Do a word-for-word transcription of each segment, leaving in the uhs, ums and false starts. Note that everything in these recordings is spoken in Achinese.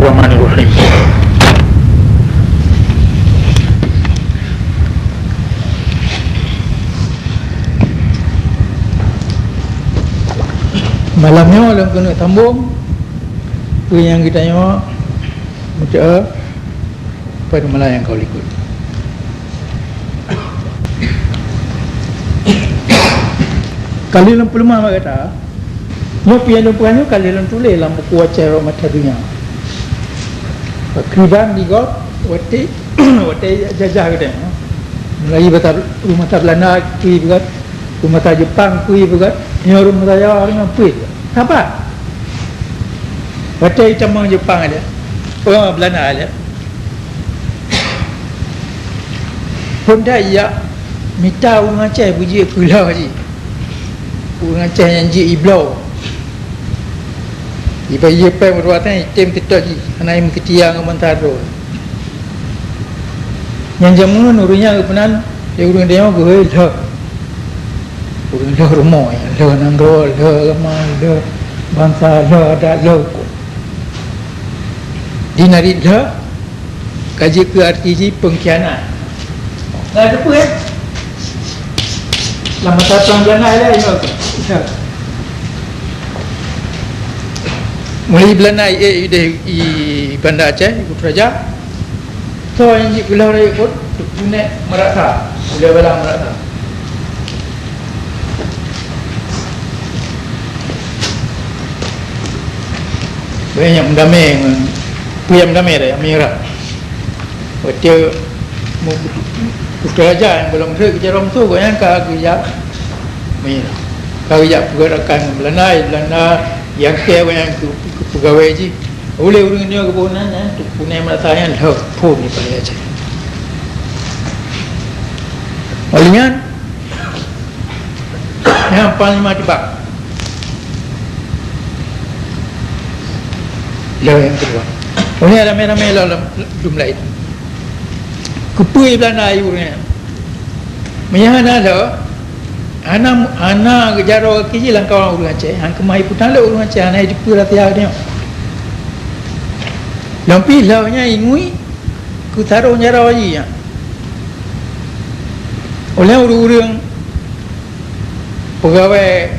Bismillahirrahmanirrahim. Malam nyoe lôn keuneuk sambông peue nyang geutanyoe, meuteue pada malam nyang ka likot. Kali lôn peuleumah bak gata, nyoe peue nyang lôn peugah nyoe ka lheueh lôn tuléh lam buku Aceh Rot Mata Donya. Pakriban di gob watèe, watèe jajah geutanyoe. Mulai bak rumoh masa Beulanda kui beugöt, rumoh masa Jeupang kui beugöt, nyoe rumoh masa Jawa ngon kui beugöt. Saban. Watèe itamong Jeupang lé, oh, Beulanda lé. Phôn that ijak mita ureueng Aceh beujeuet keu lheueh jih. Ureueng Aceh nyang jeuet ibloe. Iba ié péng meureuwatan item teutot jih, hana imeuseutia ngon bansa droe. Nyang jameun ureueng nyan geupeunan lé ureueng tanyoe geuhôi lheueh. Ureueng lheueh rumoh, lheueh nanggroe, lheueh agama, lheueh bansa, lheueh adat, lheueh hukôm. Di narit lheueh ka jeuet keu arti jih peungkhianat. Nah, itu pun, eh. Lam masa perang Belanda ada, you know. Mulai Belanda i, i, i Banda Aceh, i Putrajaya. Soe nyang jeuet keu lheueh rayeuk phôn, Teungku Nèk Meuraksa, Ulèe Balang Meuraksa. Banyak meudamé ngon, peue nyang meudamé deh, Amirah. Watèe mu-, Putrajaya nyang gohlom trép keu jaroe musoh, gobnyan ka geujak, ka geujak peugöt rakan ngon Beulanda, Beulanda nyang keu, nyang keu, keu peugawée jih. Ulèe ureueng nyoe geuboh nan, nyan, Teungku Nèk Meuraksa nyan lheueh phôn di Banda Aceh. Óh lheueh nyan, nyan Panglima Tibang. Lheueh nyang keudua. Óh lheueh ramé-ramé lom, lom, lom laén. Keupeue Beulanda ayue ureueng nyan? Meunyo hana lheueh, hana, hana geujaroe gaki jih lam kawan ureueng Aceh, han keumah ipeutalok ureueng Aceh, hana jiteupeue rahsia geutanyoe. Lom pih lheueh nyan ingui keu sarông jaroe jih nyan. Óh lheueh ureueng-ureueng peugawée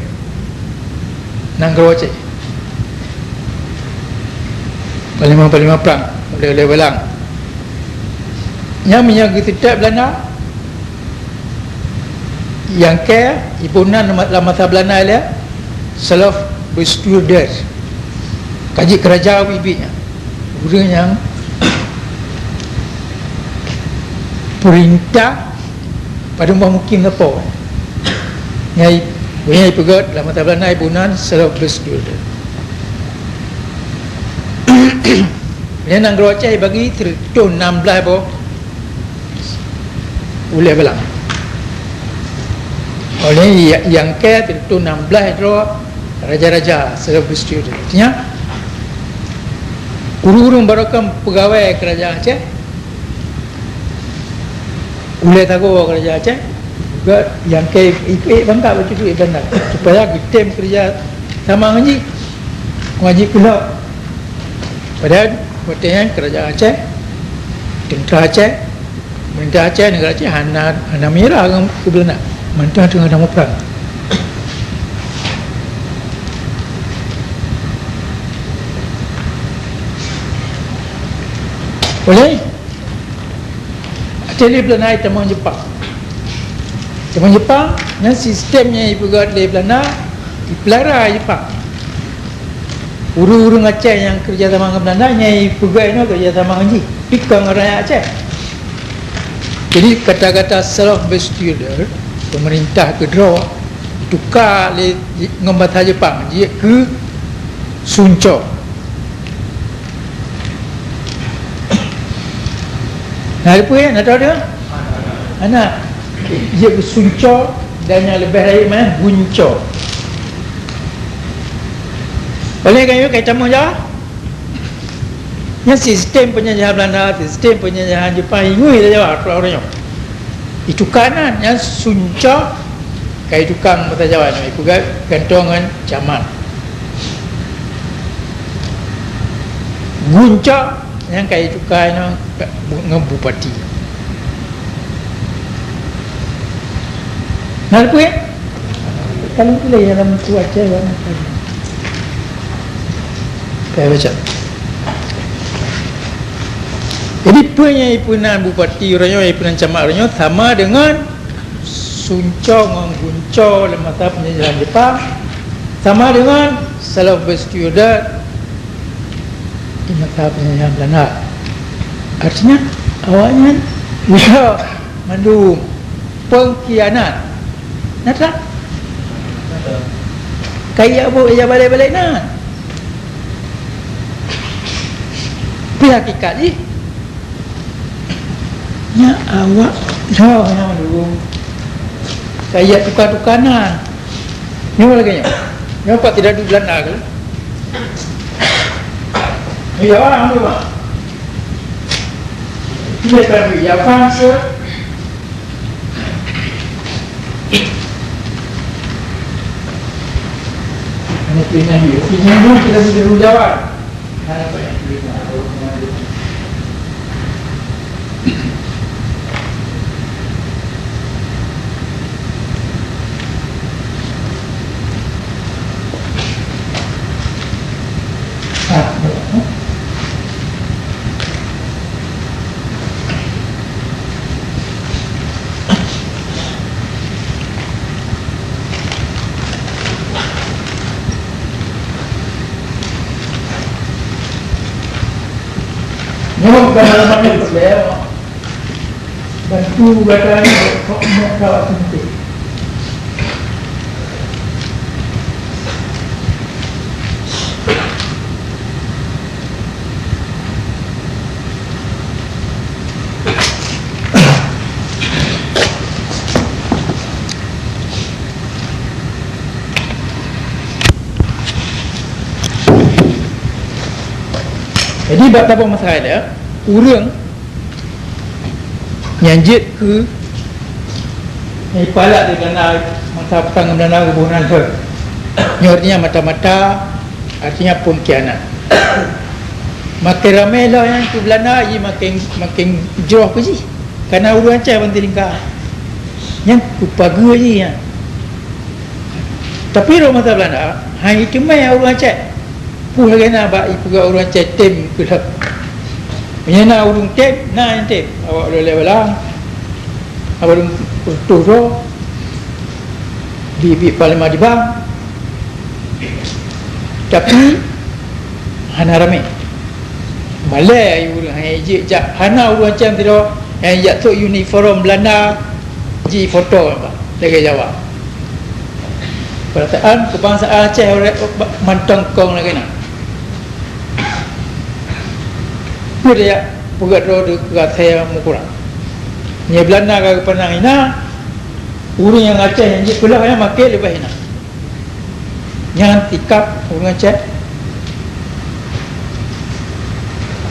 nanggroe Aceh. Panglima-panglima prang, ulèe-ulèe balang. Nyan meunyo geuseutôt Beulanda, nyang keu iboh nan lam masa Beulanda lé Self Bestuurder. Ka jeuet keu raja ubit-ubit nyan. Ureueng nyang peurintah padum boh mukim sapo. Nyan, nyan ipeugöt lam masa Beulanda iboh nan Self Bestuurder. Nyan nanggroe Aceh ibagi sireutoh nam blaih boh ulèe balang. Óh lheueh nyang keu sireutoh nam blaih droe raja-raja Self Bestuurder. Artinya, ureueng-ureueng barô kon peugawée keurajaan Aceh, ulèe sagoe keurajaan Aceh, juga nyang keu ikôt-ikôt bangka bacut-bacut banda, supaya geutem keureuja sama ngon jih, ngon jih peulhok. Padahai watèe nyan keurajaan Aceh, teuntra Aceh, Pemerintah Aceh, negara Aceh hana, hana meunyeurah ngon keu Beulanda. Mantong teungoh tamong prang. Boleh? Até lé Beulanda itamong Jeupang. Itamong Jeupang, nyan sistem nyang ipeugöt lé Beulanda, ipeulara Jeupang. Ureueng-ureueng Aceh nyang keureuja sama ngon Beulanda, nyang ipeugöt nyoe keureuja sama ngon jih, pi kon ngon rakyat Aceh. Jadi, kata-kata Self Bestuurder, pemerintah keudroe, ituka lé, ngon basa Jeupang, jeuet keu Sunco. Na teupeue, na tahu dia? Anak. Jeuet keu Sunco dan nyang leubeh rayeuk meunan Gunco. Oleh karena itu, kaitan Jawa, nyan sistem penjajahan Belanda, sistem penjajahan Jepang, ingui lé Jawa, ureueng nyoe. Ituka nan, nyan Sunco, ka ituka ngon basa Jawa nyoe, ipeugöt gantoe ngon Camat. Gunco nyang ka jituka inoe ngon bupati. Na leupeue? Ka leupeue dalam cuaca yang tadi. Ka baca. Jadi, peue nyang jipeunan bupati uroe nyoe, jipeunan camat uroe nyoe sama dengan Sunco ngon Gunco lam masa penjajahan Jepang, sama dengan Salafbès Ciudad di masa penjajahan Belanda. Artinya, awaknyan buta mandum, pengkhianat. Nyata? Kaya bu ya balai-balai na. Tapi hakikat jih, nya awak lheueh nyan dulu. Kaya tuka-tuka na. Nyoe lagèe nyoe. Nyoe pat tidak duek Belanda ke? Iya, orang tu, Pak. Dia tadi, ya, Pak, sir. Ini pilihan dia. Pilihan dia kita boleh jawab. Nyoe bukan alamat yang berbeda. Bantu gata ni, kok nak kawak sempit. Jadi, bak tabông masalah dia, ureueng nyang jeuet keu nyang ipalak di Belanda, masa petang Belanda geuboh nan lheueh. Nyoe artinya mata-mata, artinya pengkhianat. Makin ramé lom nyan keu Belanda, ji makin, makin jroh keu jih. Karena ureueng Aceh banti lingka. Nyan keu pageue jih nyan. Tapi rot masa Belanda, hana iteumé ureueng Aceh. Peue lagèe na bak ipeugah ureueng Aceh tem keu lheueh. Meunyoe na ureueng tem, na nyang tem. Awak lôn lé balang. Awak lôn reutôh droe. Bi, bi panglima di bang. Tapi, hana ramé. Malèe ureueng hana jijak, hana ureueng Aceh sidroe nyang jak trok uniform Belanda jifoto lagèe Jawa. Peurataan keubangsaan Aceh mantong kong lagèe na. Peue jak peugah droe di keurasai meukurang. Nyoe Belanda ka geupeunang hina, ureueng nyang Aceh nyang jipeulah nyan makin leubeh hina. Nyan sikap ureueng Aceh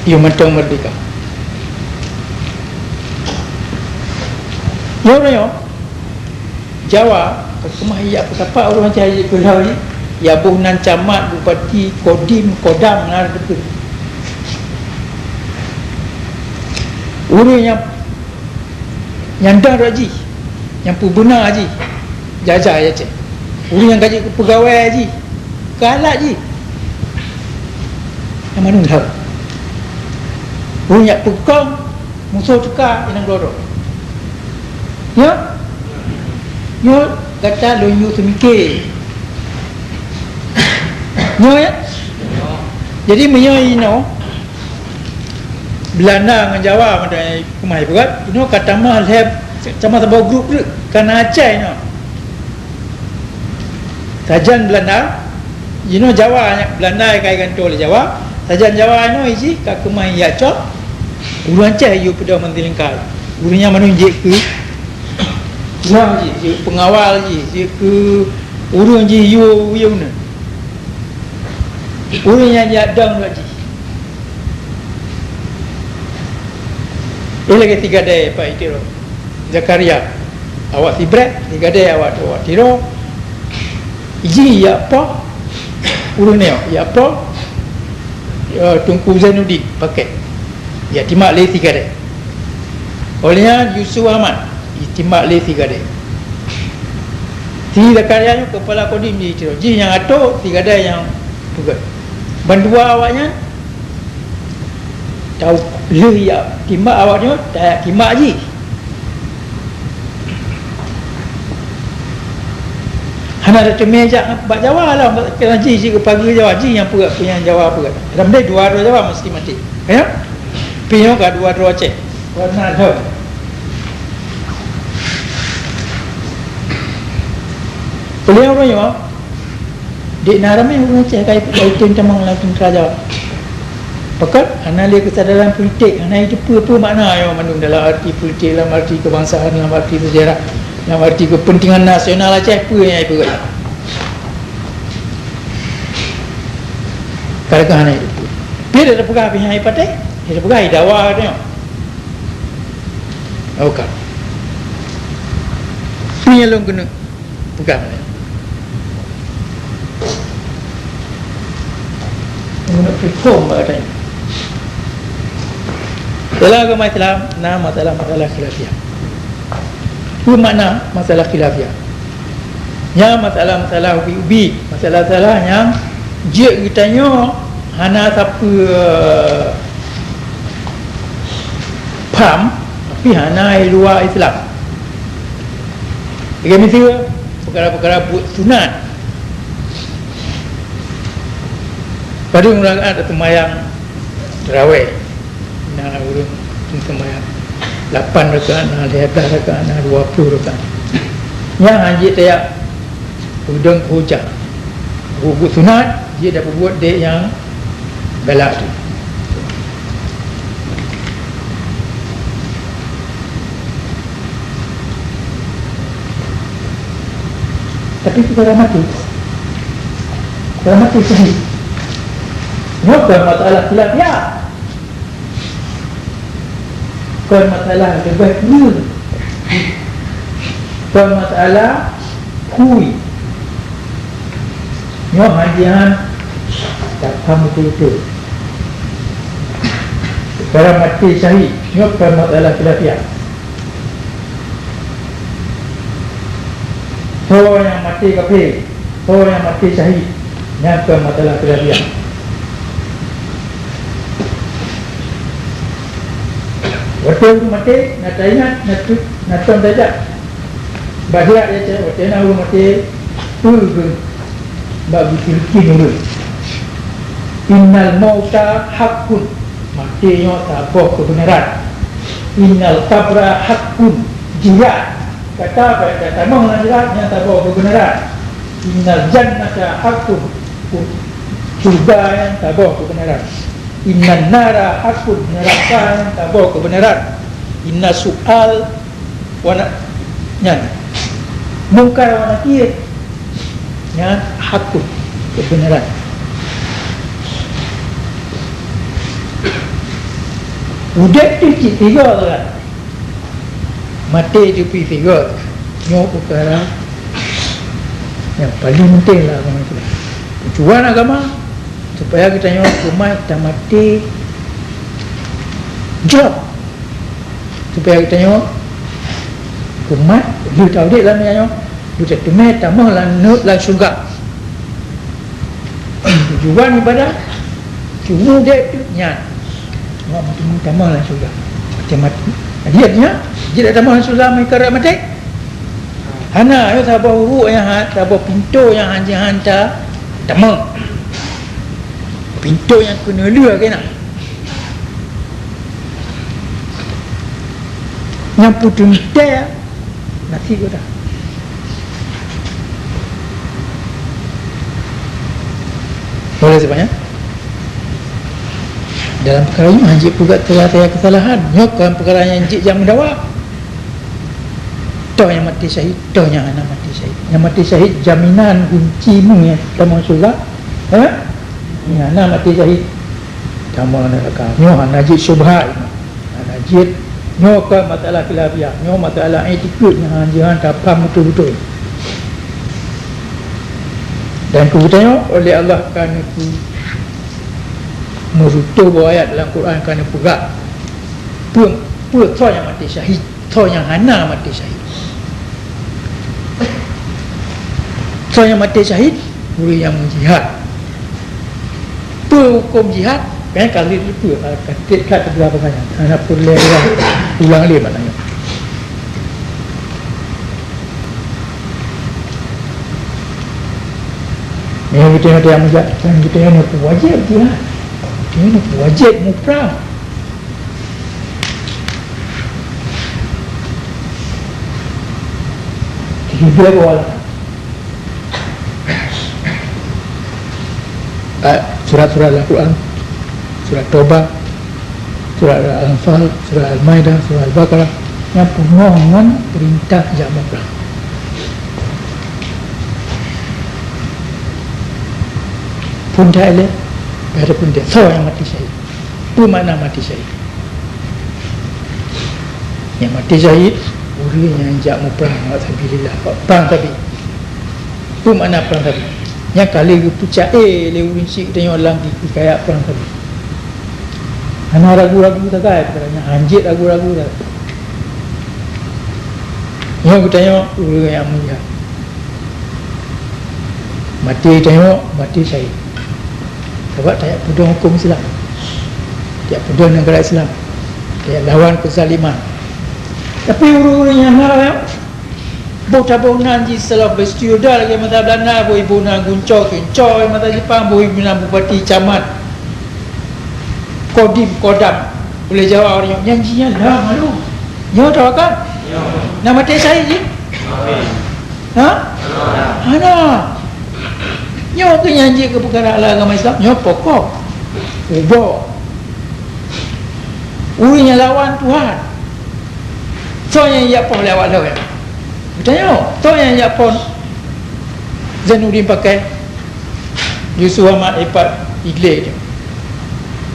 nyang mantong meurdeka. Nyoe uroe nyoe, Jawa, ka keumah jak peusapat ureueng Aceh jipeulah jih, ya boh nan camat, bupati, kodim, kodam, na teupeue. Ureueng nyang Nyang dong rot jih, nyang peubeuna jih, jajah Aceh. Ureueng nyang ka jeuet keu peugawée jih, keu alat jih. Nyang mandum lheueh. Ureueng nyang peukong, musoh teuka inong glodok. Nyoe, nyoe gata lôn yue seumiké. Nyoe, ya? Jadi, meunyoe inoe, Belanda ngon Jawa, meunan keumah ibuet, inoe ka tamah lhée, tamah saboh grup treuk, ka na Aceh inoe. Sajan Belanda, inoe Jawa, Belanda ka igantoe lé Jawa, sajan Jawa inoe jih ka keumah ijak cok, ureueng Aceh yue peudong banti lingka. Ureueng nyan mandum jeuet keu, ureueng jih, jeuet peungawal jih, jeuet keu ureueng jih yue, yue nyan. Ureueng nyang jak dong lom jih. Eh, lagèe si gadée Pak Itiro. Zakaria. Awak sibrek, si gadée awak tu, awak Tiro. Iji jak po. Ureueng nyoe jak po. eh, Teungku Zainuddin Pakek, ya, timbak lé si Gadai. Óh lheueh nyan Yusuf Ahmad, timbak lé si Gadai. Si Zakaria nyoe keupala kodim di Tiro. Jih nyang atô, si Gadai nyang peugöt. Bandua awaknyan tau lheueh jak timbak awaknyoe, tajak timbak jih. Hana tateumé jak bak Jawa lah, keunan jih, jih geupageue Jawa, jih nyang peugöt, peue nyang Jawa peugöt. Lam deh dua droe Jawa meusti maté. Ya? Pih nyoe ka dua droe Aceh. Warna lheueh. Beliau uroe nyoe, Dek na ramé ureuëng Aceh ka, ka item tamong lam teuntra Jawa. Pakon? Hana lé keusadaran politik, hana iteupeue peue makna nyoe mandum dalam arti politik, dalam arti kebangsaan, dalam arti sejarah, dalam arti kepentingan nasional Aceh, peue nyang ipeugah. Kadang hana iteupeue. Tapi dia peugah pih nyang ipatéh, dia peugah idawa katanya. Oka. Peue nyang lôn keuneuk peugah. Menurut hukum, katanya. Dalam agama Islam na masalah-masalah khilafiyah. Peue makna masalah khilafiyah? Nyan masalah-masalah ubi-ubi, masalah-masalah nyang jeuet geutanyoe hana sapeue pham, tapi hana i luwa Islam. Lagèe miseue, peukara-peukara buet sunat. Padum rakaat seumayang tarawih. Na ureuëng seumayang lapan rakaat, na lhèe blah rakaat, na dua ploh rakaat. Nyan han jeuet tajak peudong keu hujah. Buet-buet sunat jeuet tapeubuet dek nyang galak tu. Tapi peukara maté, peukara maté syahid. Nyoe kon masalah khilafiyah. Kon masalah leubeh kureueng. Kon masalah phui. Nyoe han jihan tapham beutôi-beutôi. Peukara maté syahid, nyoe kon masalah khilafiyah. Soe nyang maté kafé, soe nyang maté syahid, nyan kon masalah khilafiyah. Watèe ureuëng maté, na taingat, na tu-, na tom tajak bak sirat, ya, watèe na ureuëng maté, peue geuh bak geukireuki ureuëng. Innal mauta haqqun, maté nyoe saboh keubeunaran. Innal qabra haqqun, jeurat, gata bak tatamong lam jeurat nyan saboh keubeunaran. Innal jannata haqqun, syurga nyan saboh keubeunaran. Innan nara haqqun, neuraka nyan saboh keubeunaran. Inna su'al wa na-, nyan, Mungkar wa Nakir nyan haqqun, keubeunaran. Udép tu cit tiga kan. Maté tu pih tiga. Nyoe peukara nyang paling penting lah agama Islam. Tujuan agama supaya geutanyoe keumat tamaté jroh. Supaya geutanyoe keumat lheueh taudép lam donya nyoe, geutanyoe teumé tamong lam, lam syeuruga. Tujuan ibadah, cuma udép tu nyan. Awak meuteumé tamong lam syeuruga. Maté-maté. Jadi artinya, jeuet tamong lam syeuruga meuikat maté? Hana, nyoe saboh uruek nyang ha-, saboh pintoe nyang han jihan ta-, tamong. Pintoe nyang keuneulheueh keunan. Nyang peuteuntèe nasib gata. Boleh sebanyak. Dalam peukara nyoe han jeuet peugah teuka-teuka keusalahan. Nyoe kon peukara nyang jeuet jak meudawa. Toh nyang maté syahid, toh nyang hana maté syahid. Nyang maté syahid jaminan gunci mu nyang tamong syeuruga. Eh? Nyang hana maté syahid tamong neuraka. Nyoe hana jeuet syubhat. Hana jeuet. Nyoe kon masalah khilafiyah. Nyoe masalah iktikeuet nyang han jihan tapham beutôi-beutôi. Dan keu geutanyoe, oleh Allah ka neupeu-, Meureutôh boh ayat lam Quran ka neupeugah, peue, peue soe nyang maté syahid, soe nyang hana maté syahid. Soe nyang maté syahid, ureuëng nyang meujihad. Peue hukôm jihad? Kan ka lheueh teupeue, ka, ka, ka teupeue apa kan. Hana peureulèe ulang, ulang lé maknanya. Nyang geutanyoe nyang meujak, nyang geutanyoe nyoe wajéb jihad. Geutanyoe nyoe wajéb muprang. Tiga belas orang. Ah, surat-surat Al-Quran, surat Taubah, surat Al-Anfal, surat Al-Maidah, surat Al-Baqarah, nyang peunoh ngon peurintah jak muprang. Phôn that ilée, bèk ada phôn that. Soe nyang maté syahid? Peue makna maté syahid? Nyang maté syahid, ureuëng nyang jak muprang bak sabilillah, bak prang sabe. Peue makna prang sabe? Nyang ka lheueh geupeucaya lé ureuëng syik tanyoe lam hikayat prang sabe. Hana ragu-ragu sagai peukara nyan, hanjeuet ragu-ragu sagai. Nyoe geutanyoe ureuëng nyang mulia. Maté tanyoe, maté syahid. Sabab tajak peudong hukôm Islam, tajak peudong neugara Islam, tajak lawan keuzaliman. Tapi ureuëng-ureuëng nyang hana, boh taboh nan jih seuleuh beuseudah lagée masa Belanda, boh iboh nan gunco, gunco masa Jepang, boh iboh nan bupati, camat, kodim, kodam, ulée Jawa ureuëng nyan jih nyan lah malu. Nyoe tahu kan? Nyoe. Nah, maté syahid jih. Ha? Hana. Nyoe keuh nyang jeuet keu peukara lam agama Islam. Nyoe pokok. Ubak. Ureuëng nyang lawan Tuhan. Soe nyang jak poh lé awak lôn? Geutanyoe, soe nyang jak poh Zainuddin Pakai? Yusuf Ahmad Ipat Igleh tu.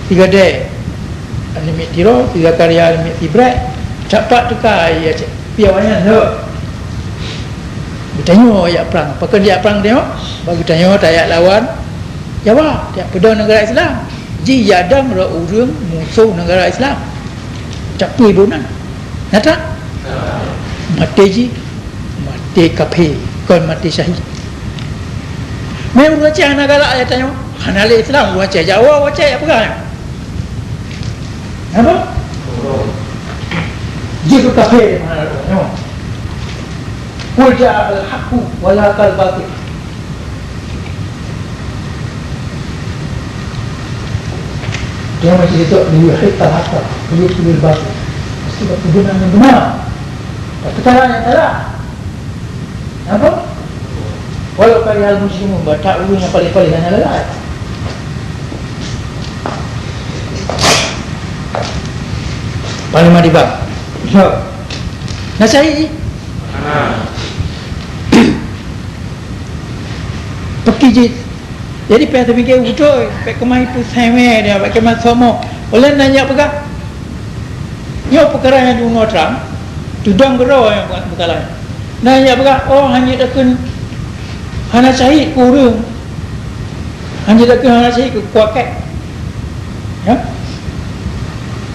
Si Gadée aneuk miet Tiro, si Zakaria aneuk miet Sibrek, capat teuka ayé Aceh. Piah awaknyan lheueh. Geutanyoe jak prang. Pakon jak prang tanyoe? Bak geutanyoe tajak lawan Jawa, tajak peudong neugara Islam. Jih jak dong rot ureuëng musoh neugara Islam. Tapi iboh nan. Nyata? Maté jih, maté kafé, kon maté syahid. Mé ureuëng Aceh hana galak ayat tanyoe, hana lé Islam, ureuëng Aceh Jawa, ureuëng Aceh jak peugah nyoe. Apa? Jih keu kafé hana lé nyoe. Qul ja'al haqqu wa zahaqal batil. Dia masih itu, liyuhiqqal haqqa wa yubtilal batil. Mesti berkebenaran yang benar. Tapi cara yang salah. Apa? Walau karihal musyrikun, batak ureuëng nyang paléng-paléng hana lalai. Paléng mati bang. So. Nasai. Peki jih. Jadi payah teupike beutôi, bèk keumah ipeuseumé dia, bèk keumah somo. Ulôn na jak peugah, nyoe peukara nyang jibunoe trang, tudang keudroe nyang peukara nyan. Na jak peugah, oh, hanjeuet takheun hana syahid keu ureuëng. Hanjeuet takheun hana syahid keu kuakek. Ya?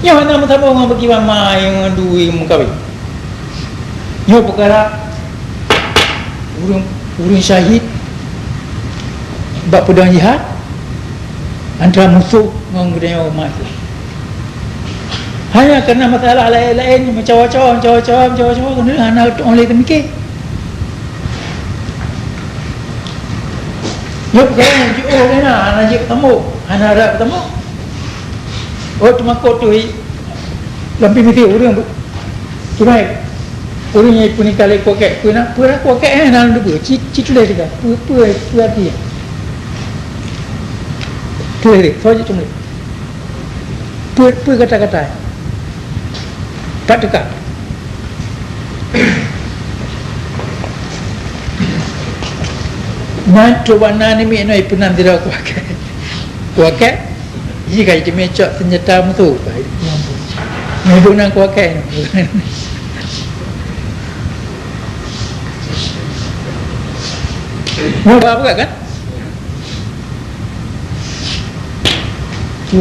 Nyoe hana meusaboh ngon beugiwan ma nyang ngon dui meukawen. Nyoe peukara ureuëng, ureuëng syahid bak peudong jihad antara musoh ngon geutanyoe umat Islam. Hanya karena masalah laén-laén, meucawa-cawa, meucawa-cawa, meucawa-cawa, keuneuk hana oleh teumike. Nyoe peukara nyang jiôh lé na, hana jeuet tamong, hana rab tamong. Oh, teumakot tu, lam pih misi ureuëng Kibai, ureuëng nyang peunikah lé kuakek, peue na, peue na kuakek, eh, na lôn teupeue, ci, ci tuléh teuka, peue, peue, peue arti nyan? Tuléh lé, soe jeuet tuléh? Peue, peue kata-kata nyan? Pat teuka? Nyan, cuba na namiet nyoe peunan sidroe kuakek. Kuakek? Jih ka jiteumé cok seunjata musoh. Nyoe bunoe kuakek. Nyoe buat apa kan?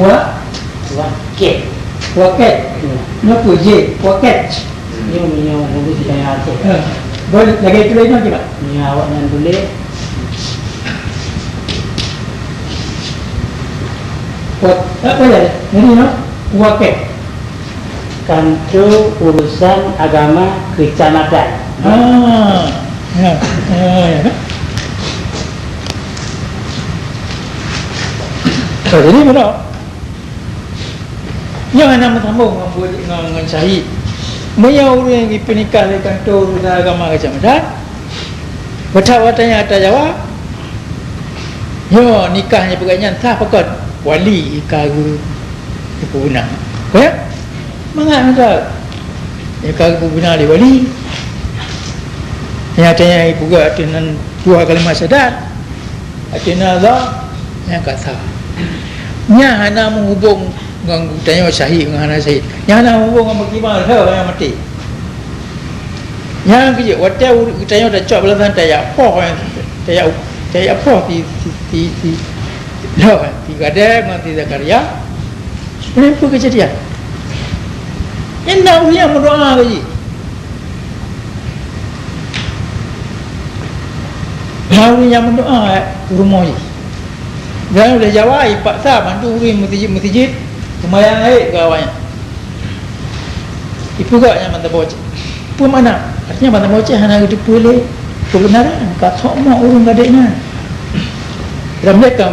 Wa? Waket. Waket. Hmm. Nyoe peue J? Waket. Hmm. Nyoe, nyoe, nyoe si kaya Aceh. Eh, boleh lagi tulis nyoe, cuba. Nyoe awak nyan tulis. Wa-, apa ya? Jadi, no? Waket. Kantor Urusan Agama Kecamatan. Ah, ya, ya, ya. So, jadi meunoe, nyoe hana meusambông ngon, ngon, ngon syahid. Meunyoe ureuëng jipeunikah lé kantor urusan agama kecamatan, watée-watée nyan ata jaweueb, nyoe nikah nyang peugah nyan sah pakon? Wali ka geupeuguna. Ka ya? Mangat mantap. Nyang ka geupeuguna lé wali. Nyang tanya ibu geuh ateueh nan dua kalimat syahadat. Ateueh nan Allah, nyang ka sah. Nyan hana meuhubông ngon geutanyoe syahid ngon hana syahid. Nyan hana meuhubông ngon meukiban lheueh nyang maté. Nyang keujeuet, watée ureuëng geutanyoe tacok balasan tajak poh, tajak, tajak poh si, si, si, si, lheueh, si Gadée ngon si Zakaria. Nyan peue keujadian? Nyan na ureuëng nyang meudoá keu jih. Na ureuëng nyang meudoá u rumoh jih. Dan ulée Jawa ipaksa mandum ureuëng meuseujid-meuseujid seumayang rayeuk keu awaknyan. Ipeugah nyan mantong boceh. Peue makna? Artinya mantong boceh hana geuteupeue lé keubeunaran, ka sok mok ureuëng gadek nyan. Lam lé ka,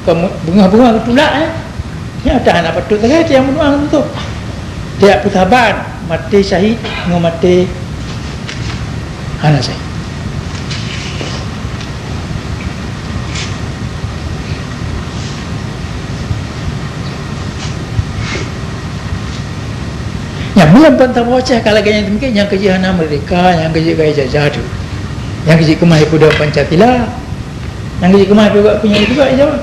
ka beungoh-beungoh geutulak, eh. Nyan ata hana patôt lagée nyang meudoá ngon tu. Tiep peusaban, maté syahid ngon maté hana syahid. Nyang bulan ban taboh cah ka lagée nyan teumeuke, nyang keujeuet hana meurdehka, nyang keujeuet gaya jajah tu. Nyang keujeuet keumah ipeudong Pancasila. Nyang keujeuet keumah ipeugah punya juga ijawa.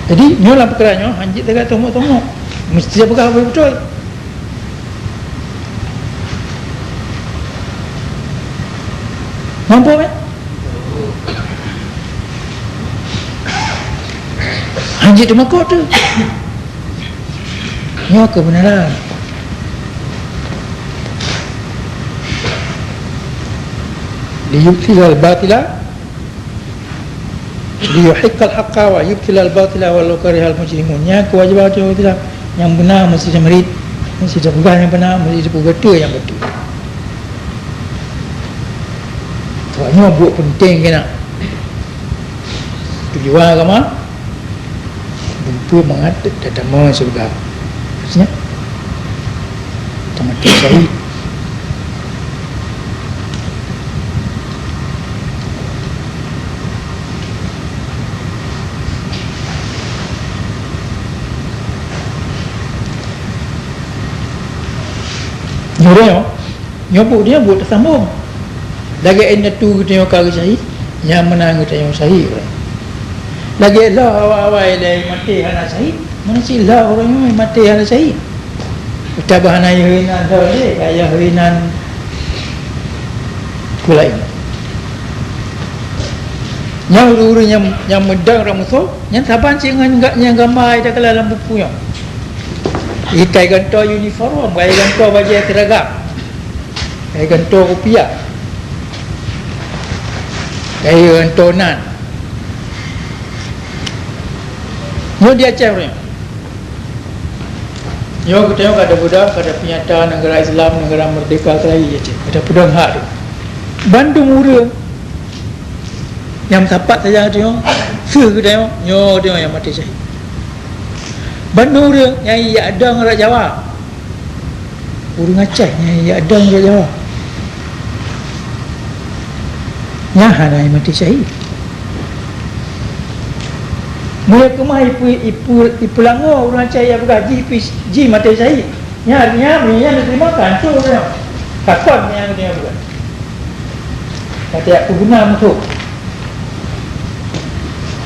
Jadi, nyoe lam peukara nyoe, hanjeuet taga tomok-tomok. Meusti peugah beutôi. Mampu, eh? Hanjeuet teumakot tu. Nyoe keubeunaran. Liyubtilal batila Liyuhiqqal haqqa wa yubtilal batila walau karihal mujrimun. Nyan keuwajéban umat Islam. Nyang beuna meusti tameurit, meusti tapeugah nyang beuna, meusti tapeugah nyang beutôi. Sebab nyoe buet peunteng keunan. Tujuan agama, dumpeue mangat tatamong syeuruga. Maksudnya, tamong syahid. Nyoe, nyoe buet nyoe buet teusambông. Lagée indatu geutanyoe ka geusyahid, nyang meunan geutanyoe syahid. Lagée lheueh awai-awai lé maté hana syahid, meunan cit lheueh uroe nyoe maté hana syahid. Tabah hana yôh inan lheueh lé, ka yôh inan peue laén. Nyang ureuëng-ureuëng nyang, nyang meudong rot musoh, nyan saban cit ngon ga-, nyang gamba ita kala lam buku nyoe. Ikai gantoe uniform, ikai gantoe bajée seragam. Ikai gantoe kupiah. Ikai gantoe nan. Nyoe di Aceh ureuëng. Nyoe geutanyoe ka tapeudong, ka tapeunyata neugara Islam, neugara merdeka keu rakyat Aceh. Ka tapeudong hak tu. Bandum ureuëng nyang sapat sajan geutanyoe, seuh geutanyoe, nyoe geutanyoe nyang maté syahid. Bandum ureuëng nyang ijak dong rot Jawa. Ureuëng Aceh nyang ijak dong rot Jawa. Nyan hana maté syahid. Meunyoe keumah ipe-, ipe-, ipeulangoe ureuëng Aceh nyang peugah jih pi-, jih maté syahid. Nyan, nyan, nyan, nyan teurimong kan tu ureuëng. Takon nyang dia peugah. Maté yak peuguna musoh.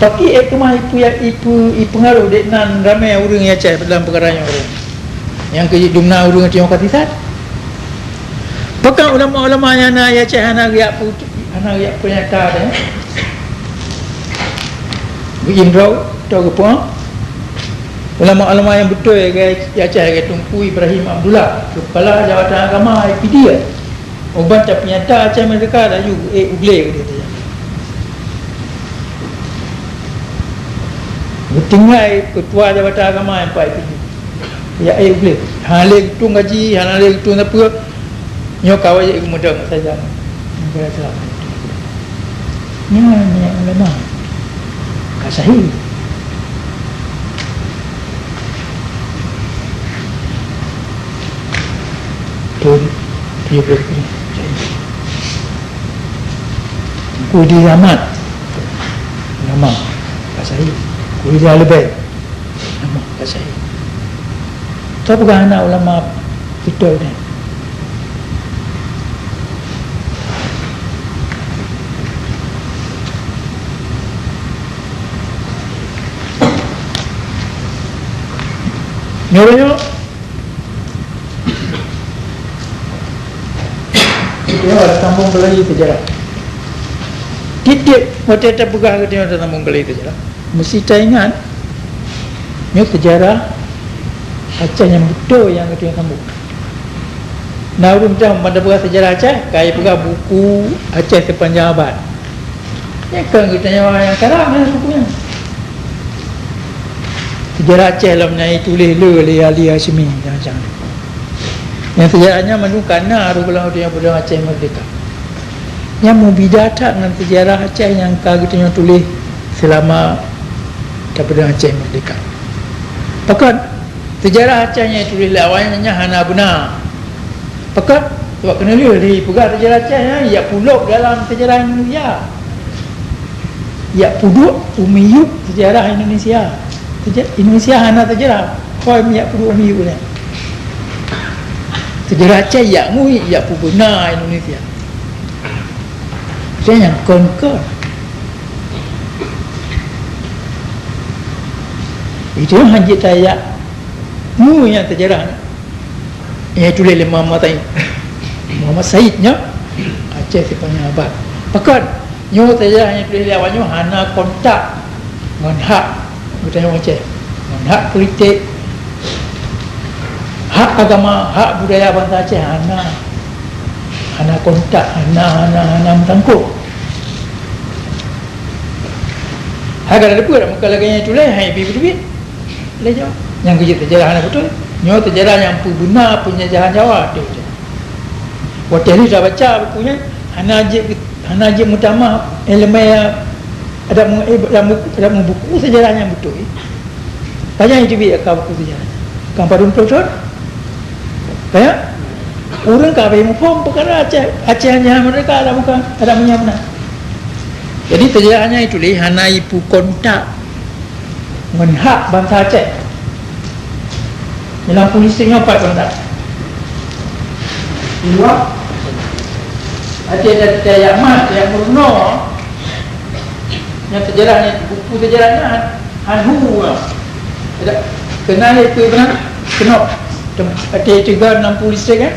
Tapi ék keumah ipe-, ipe-, ipeungaruh dek nan ramé ureuëng Aceh dalam peukara nyoe ureuëng. Nyang keu dumna ureuëng teuh ka sisat. Pakon ulama-ulama nyang na Aceh hana geujak pu-, hana geujak peunyata deh. Geuimrau. Tahu ke apa? Ulama-ulama nyang beutôi, ya, ya, Aceh, ya, Teungku Ibrahim Abdullah, kepala Jabatan Agama I P D I. Uban tapeunyata Aceh Merdeka, laju, eh, u glé, kata dia. Geutinggai ketua Jabatan Agama nyang pat I P D I. Ya, eh, u glé. Hana lé geutueng gaji, hana lé geutueng sapeue. Nyoe ka wajéb geumeudong sajan. Nyan, nyan ulama. Ka sahih. Betul. Iya, betul. Kudi Ahmad. Nama. Ka sahih. Kudi Ahli Bait. Nama. Ka sahih. Tapi bukan anak ulama betul ni. Nyoe, nyoe. Kita ada sambung lagi sejarah. Tiep-tiep watèe tapeugah geutanyoe tasambung lagi sejarah, meusti taingat, nyoe sejarah Aceh nyang beutôi nyang geutanyoe sambung. Na ureueng meucam ban tapeugah sejarah Aceh, ka jipeugah buku Aceh Sepanjang Abad. Nyan kon geutanyoe nyang karang nyan buku nyan. Sejarah Aceh lom nyan jituléh le lé Ali Hasyimi, macam-macam. Nyang sejarah nyan mandum ka na rôh gohlom geutanyoe peudong Aceh Merdeka. Nyan meubida that ngon sejarah Aceh nyang ka geutanyoe tuléh seulama tapeudong Aceh Merdeka. Pakon? Sejarah Aceh nyang tuléh lé awaknyan nyan hana beuna. Pakon? Sabab keuneulheueh lé peugah sejarah Aceh nyan, jak pulop dalam sejarah Indonesia. Jak peuduek, peumiyueb sejarah Indonesia. Seja-, Indonesia hana sejarah. Kon jak peuduek, peumiyueb nyan. Sejarah Aceh jak ngui, jak peubeuna Indonesia. Nyan kon-kon. Itu hanjeuet tajak ngui nyan sejarah. Nyang tuléh lé Muhammad Said. Muhammad Said nyoe Aceh Sepanjang Abad. Pakon? Nyoe saja nyang tuléh lé awak nyoe hana kontak ngon hak geutanyoe Aceh. Ngon hak politik, hak agama, hak budaya bansa Aceh hana, hana kontak, hana, hana, hana meusangkot. Hai ka na teupeue dak muka lagèe nyan tuléh, hai bi beuteubiet. Lé nyoe, nyang keu jeuet sejarah hana beutôi. Nyoe sejarah nyang peubeuna peunjajahan Jawa, teuh, teuh. Watèe lheueh tabaca buku nyan, hana jeuet, hana jeuet meutamah ileumèe, adak meu-, eh, lam buku, lam buku sejarah nyang beutôi. Pajan jiteubiet ka buku sejarah? Ka padum ploh thon? Ka nyan? Ureueng ka habéh muphom peukara Aceh, Aceh nyang merdeka adak bukan, adak meunyo meunan. Jadi, sejarah nyan jituléh hana jipeukontak ngon hak bansa Aceh. Dalam polisi nyoe pat bansa. Di luwa, Aceh dan Aceh Yaman, yang Meurunoe, nyang sejarah nyan, buku sejarah nyan, han hu, ah. Tidak, kena itu benar, kena. Tem-, Aceh tiga enam polisi kan?